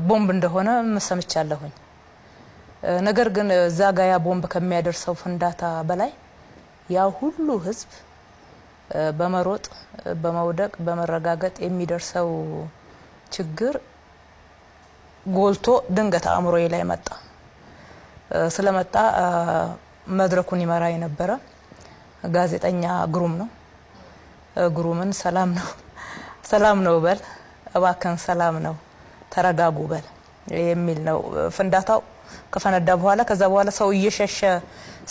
ቦምብ እንደሆነ ሰምቻለሁኝ። ነገር ግን እዛ ጋ ያ ቦምብ ከሚያደርሰው ፍንዳታ በላይ ያ ሁሉ ህዝብ በመሮጥ፣ በመውደቅ፣ በመረጋገጥ የሚደርሰው ችግር ጎልቶ ድንገት አእምሮዬ ላይ መጣ። ስለመጣ መድረኩን ይመራ የነበረ ጋዜጠኛ ግሩም ነው። ግሩምን ሰላም ነው፣ ሰላም ነው በል እባክን፣ ሰላም ነው፣ ተረጋጉ በል የሚል ነው። ፍንዳታው ከፈነዳ በኋላ ከዛ በኋላ ሰው እየሸሸ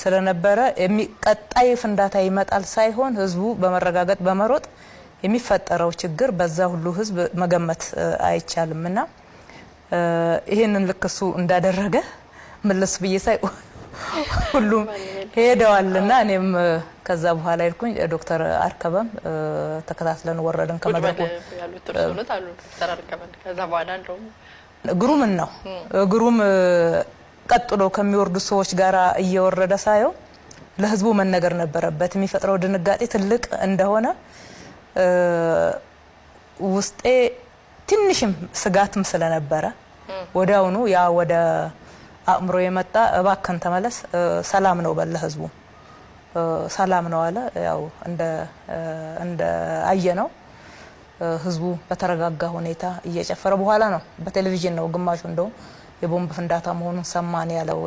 ስለነበረ ቀጣይ ፍንዳታ ይመጣል ሳይሆን ህዝቡ በመረጋገጥ በመሮጥ የሚፈጠረው ችግር በዛ ሁሉ ህዝብ መገመት አይቻልም። እና ይህንን ልክ እሱ እንዳደረገ መለስ ብዬ ሳይ ሁሉም ሄደዋልና እኔም ከዛ በኋላ ሄድኩኝ። ዶክተር አርከበም ተከታትለን ወረድን ከመድረኩ። ግሩምን ነው፣ ግሩም ቀጥሎ ከሚወርዱ ሰዎች ጋር እየወረደ ሳየው ለህዝቡ መነገር ነበረበት። የሚፈጥረው ድንጋጤ ትልቅ እንደሆነ ውስጤ ትንሽም ስጋትም ስለነበረ ወዲያውኑ ያ ወደ አእምሮ የመጣ እባክን ተመለስ፣ ሰላም ነው በል ህዝቡ፣ ሰላም ነው አለ። ያው እንደ አየ ነው ህዝቡ በተረጋጋ ሁኔታ እየጨፈረ በኋላ ነው በቴሌቪዥን ነው ግማሹ እንደውም የቦምብ ፍንዳታ መሆኑን ሰማን ያለው።